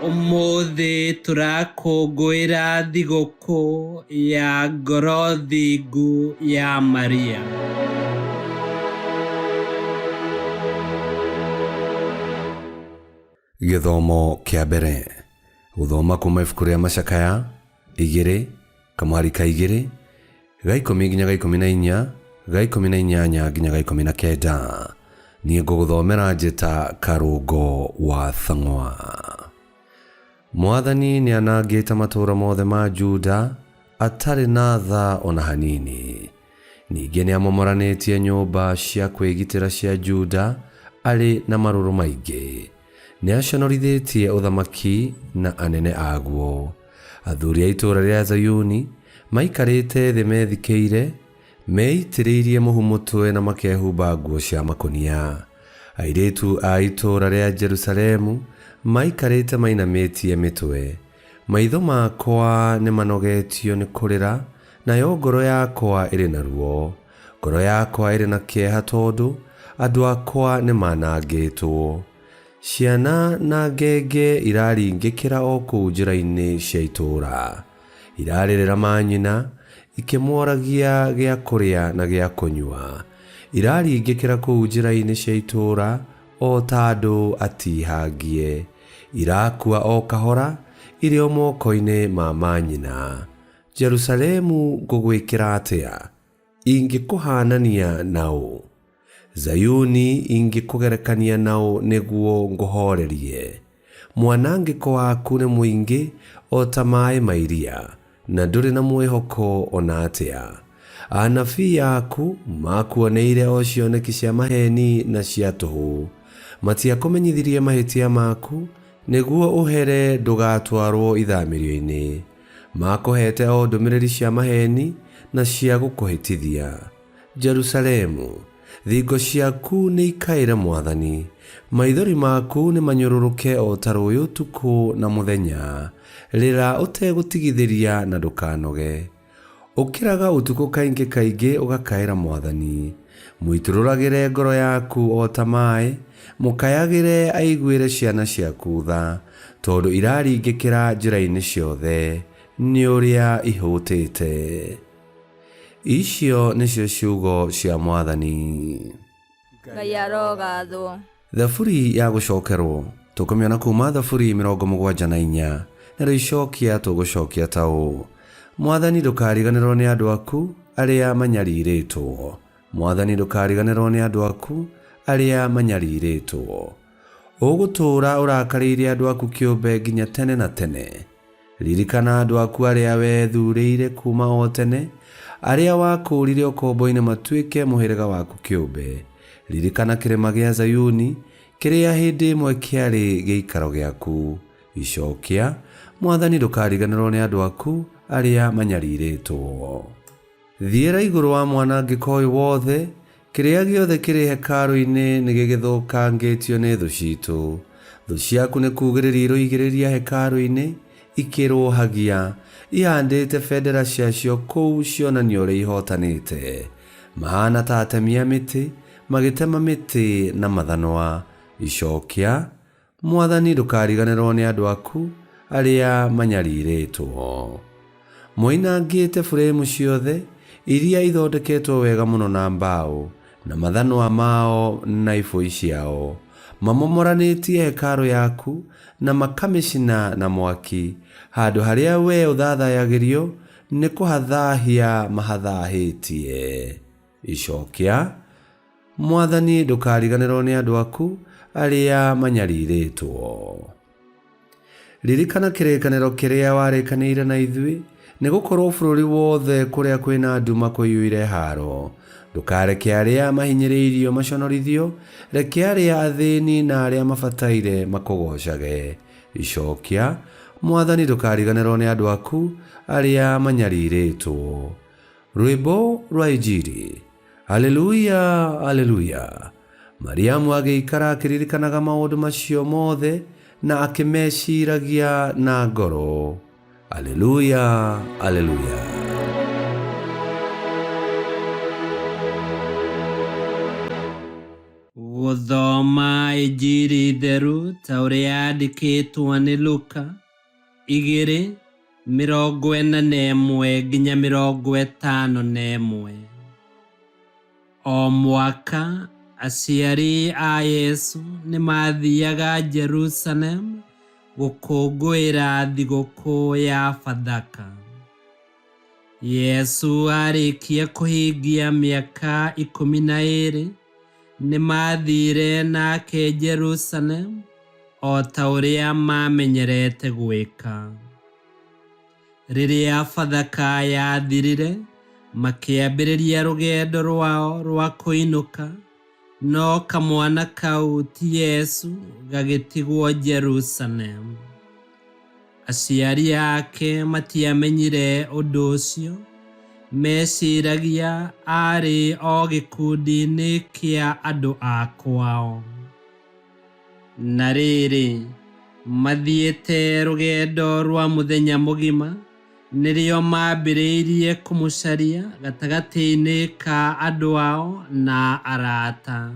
Ũmũthĩ tũrakũngũĩra thigũkũ ya ngoro thingu ya Maria. Gĩthomo kĩa mbere. Gũthoma kuma ibuku rĩa Macakaya 2, kamũhari ka 2, ga ikũmi nginya ga 14, ga 18 nginya ga 19. Niĩ ngũgũthomera njĩta Karũngo wa Thang'wa. Mwathani nĩanangĩte matũũra mothe ma Juda atarĩ na tha o na hanini. Ningĩ nĩamomoranĩtie nyũmba cia kwĩgitĩra cia Juda arĩ na marũrũ maingĩ. Nĩaconorithĩtie ũthamaki na anene aguo. Athuuri a itũũra rĩa Zayuni maikarĩte thĩ methikĩire, meitĩrĩirie mũhu mũtwe na makehumba nguo cia makũnia. Airĩtu a itũũra rĩa Jerusalemu maikarĩte mainamĩtie mĩtwe. Maitho makwa nĩmanogetio nĩ kũrĩra, nayo ngoro yakwa ĩrĩ na ruo. Ngoro yakwa ĩrĩ na kĩeha tondũ andũ akwa nĩmanangĩtwo. Ciana na ngenge iraringĩkĩra o kũu njĩra-inĩ cia itũũra. Irarĩrĩra manyina, ikĩmoragia gĩa kũrĩa na gĩa kũnyua. Iraringĩkĩra kũu njĩra-inĩ cia itũũra o ta andũ atihangie. Irakua o kahora irĩ o moko-inĩ ma manyina. Jerusalemu ngũgwĩkĩra atĩa? Ingĩkũhaanania na ũ? Zayuni ingĩkũgerekania na ũ nĩguo ngũhoorerie? Mwanangĩko waku nĩ mũingĩ o ta maĩ ma iria, na ndũrĩ na mwĩhoko o na atĩa. Anabii aku maakuoneire o cioneki cia maheeni na cia tũhũ. Matiakũmenyithirie mahĩtia maku, nĩguo ũhere ndũgatwarwo ithamĩrio-inĩ. Maakũheete o ndũmĩrĩri cia maheeni na cia gũkũhĩtithia. Jerusalemu, thingo ciaku nĩikaĩre Mwathani, maithori maku nĩmanyũrũrũke o ta rũũĩ ũtukũ na mũthenya. Rĩra ũtegũtigithĩria na ndũkanoge. Ũkĩraga ũtukũ kaingĩ kaingĩ ũgakaĩra Mwathani. Mũitũrũragĩre ngoro yaku o ta maaĩ, mũkayagĩre aiguĩre ciana ciaku tha, tondũ iraringĩkĩra njĩra-inĩ ciothe nĩ ũrĩa ihũtĩte. Icio nĩcio ciugo cia Mwathani. Ngai arogathwo. Thaburi ya gũcokerwo tũkũmĩona kuma Thaburi 74, narĩo icokia tũgũcokia ta ũũ: Mwathani, ndũkariganĩrwo nĩ andũ aku arĩa manyarirĩtwo. Mwathani, ndũkariganĩrwo nĩ andũ aku arĩa manyarirĩtwo. Ũgũtũũra ũrakarĩire andũ aku kĩũmbe nginya tene na tene? Ririkana andũ aku arĩa wethuurĩire kuuma o tene, arĩa wakũũrire ũkombo-inĩ matuĩke mũhĩrĩga waku kĩũmbe. Ririkana kĩrĩma gĩa Zayuni, kĩrĩa hĩndĩ ĩmwe kĩarĩ gĩikaro gĩaku. Icokia, Mwathani, ndũkariganĩrwo nĩ andũ aku arĩa manyarirĩtwo. Thiĩra igũrũ wa mwanangĩko ũyũ wothe, kĩrĩa gĩothe kĩrĩ hekarũ-inĩ nĩgĩgĩthũkangĩtio nĩ thũ ciitũ. Thũ ciaku nĩ kuugĩrĩria iroigĩrĩria hekarũ-inĩ, ikĩrũũhagia, ihandĩte bendera ciacio kũu cionanie ũrĩa ihootanĩte. Mahaana ta atemi a mĩtĩ, magĩtema mĩtĩ na mathanwa. Icokia, Mwathani, ndũkariganĩrwo nĩ andũ aku arĩa manyarirĩtwo. Moinangĩte buremu ciothe iria ithondeketwo wega mũno na mbaũ, na mathanwa mao na ibũi ciao. Mamomoranĩtie hekarũ yaku na makamĩcina na mwaki, handũ harĩa wee ũthathayagĩrio nĩ kũhathaahia mahathaahĩtie. Icokia, Mwathani, ndũkariganĩrwo nĩ andũ aku arĩa manyarirĩtwo. Ririkana kĩrĩkanĩro kĩrĩa warĩkanĩire na ithuĩ, nĩ gũkorwo bũrũri wothe kũrĩa kwĩ na nduma kũiyũire haaro. Ndũkareke arĩa mahinyĩrĩirio maconorithio, reke arĩa athĩĩni na arĩa mabataire makũgoocage. Icokia, Mwathani, ndũkariganĩrwo nĩ andũ aku arĩa manyarirĩtwo. Rwĩmbo rwa Injiri. Haleluya, haleluya. Mariamu agĩikara akĩririkanaga maũndũ macio mothe na akĩmeciragia na ngoro. Haleluya, haleluya. Gũthoma Injiri theru ta ũrĩa yandĩkĩtwo nĩ Luka 2:41-51. O mwaka aciari a Yesu nĩmathiaga Jerusalem gũkũngũĩra thigũkũ ya Bathaka. Yesu arĩkia kũhingia mĩaka 12 nĩmathire nake Jerusalem o ta ũrĩa maamenyerete gwĩka. Rĩrĩa Bathaka yathirire, makĩambĩrĩria rũgendo rwao rwa kũinũka, no kamwana kau ti Yesu gagĩtigwo Jerusalem. Aciari ake matiamenyire ũndũ ũcio, meciragia aarĩ o gĩkundi-inĩ kĩa andũ a kwao. Na rĩrĩ, mathiĩte rũgendo rwa mũthenya mũgima, nĩrĩo maambĩrĩirie kũmũcaria gatagatĩ-inĩ ka andũ ao na arata.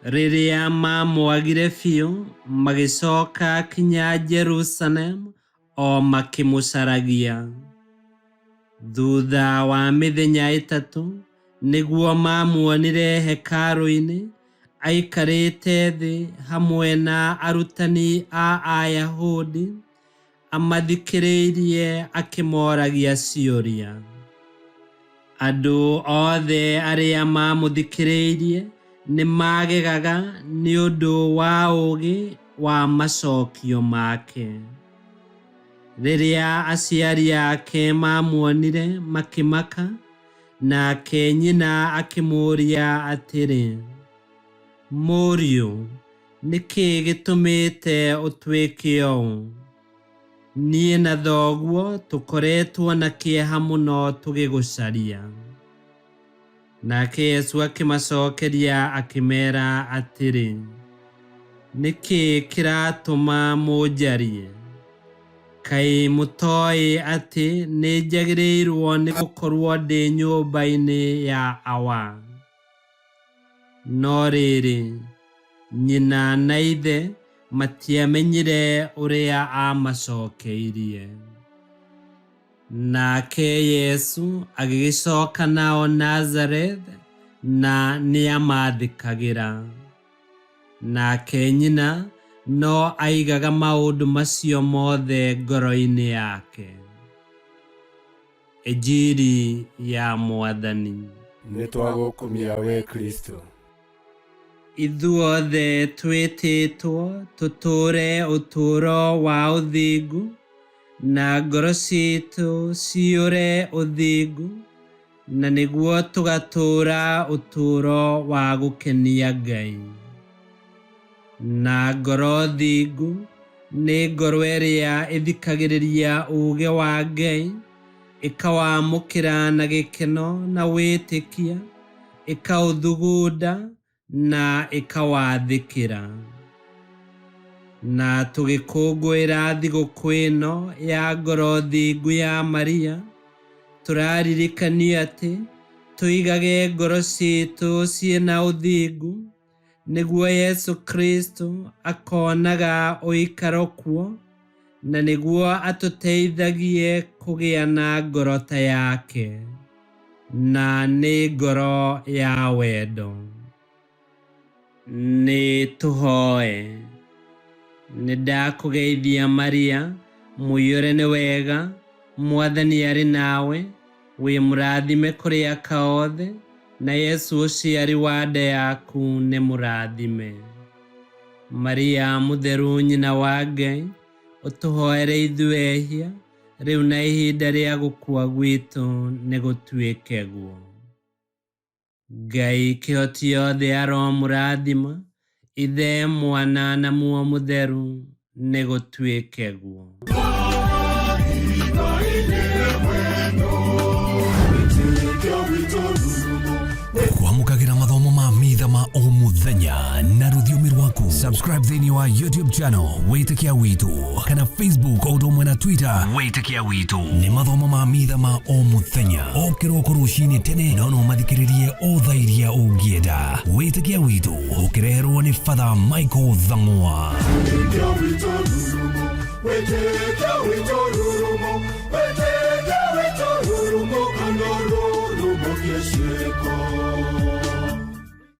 Rĩrĩa maamwagire biũ, magĩcoka kinya Jerusalem o makĩmũcaragia. Thutha wa mĩthenya 3 nĩguo maamuonire hekarũ-inĩ aikarĩte thĩ hamwe na arutani a Ayahudi, amathikĩrĩirie akĩmoragia ciũria. Andũ othe arĩa maamũthikĩrĩirie nĩmagegaga nĩ ũndũ wa ũũgĩ wa macokio make. Rĩrĩa aciari ake maamuonire makĩmaka, nake nyina akĩmũũria atĩrĩ, "Mũriũ, nĩ kĩĩ gĩtũmĩte ũtwĩke ũũ? Niĩ na thoguo tũkoretwo na kĩeha mũno tũgĩgũcaria." Nake Yesu akĩmacokeria akĩmeera atĩrĩ, "Nĩ kĩĩ kĩratũma mũnjarie? Kaĩ mũtooĩ atĩ nĩnjagĩrĩirwo nĩ gũkorwo ndĩ nyũmba-inĩ ya Awa?" No rĩrĩ, nyina na ithe matiamenyire ũrĩa aamacokeirie. Nake Yesu agĩgĩcoka nao Nazareth na nĩamathĩkagĩra. Nake nyina no aigaga maũndũ macio mothe ngoro-inĩ yake. Injiri ya Mwathani. Nĩtwagũkumia we Kristo. Ithuothe twĩtĩtwo tũtũũre ũtũũro wa ũthingu, na ngoro ciitũ ciyũre ũthingu, na nĩguo tũgatũũra ũtũũro wa gũkenia Ngai. Na ngoro thingu nĩ ngoro ĩrĩa ĩthikagĩrĩria uuge wa Ngai, ĩkawamũkĩra na gĩkeno na wĩtĩkia, ĩkaũthugunda na ĩkawathĩkĩra. Na tũgĩkũngũĩra thigũkũ ĩno ya ngoro thingu ya Maria, tũraririkanio atĩ tũigage ngoro ciitũ ciĩna ũthingu, nĩguo Yesu Kristo akonaga ũikaro kuo, na nĩguo atũteithagie kũgĩa na ngoro ta yake, na nĩ ngoro ya wendo. Nĩ tũhoe. Nĩndakũgeithia Maria, mũiyũre nĩ wega, Mwathani arĩ nawe, wĩ mũrathime kũrĩ aka othe, na Yesu ũciari wa nda yaku nĩ mũrathime. Maria mũtheru nyina wa Ngai, ũtũhoere ithuĩ ehia, rĩu na ihinda rĩa gũkua gwitũ nĩgũtuĩke guo. Ngai kĩhoti yothe aromũrathima, Ithe, Mwana na Muoyo Mũtheru, nĩgũtuĩke guo. Kwamũkagĩra mathomo ma mitha ma o mũthenya na rũthiomi rwaku. Subscribe thĩinĩ wa YouTube channel Wĩtĩkia Witũ kana Facebook o ũndũ ũmwe na Twitter Wĩtĩkia Witũ. Nĩ mathomo ma mitha ma o mũthenya o kĩroko rũcinĩ tene, no no mathikĩrĩrie o thaa iria ũngĩenda. Wĩtĩkia Witũ ũkĩreherwo nĩ Father Michael Thang'wa. Wĩtĩkia witũ rurumo, wĩtĩkia witũ rurumo, wĩtĩkia witũ rurumo, kana rurumo kĩciĩko.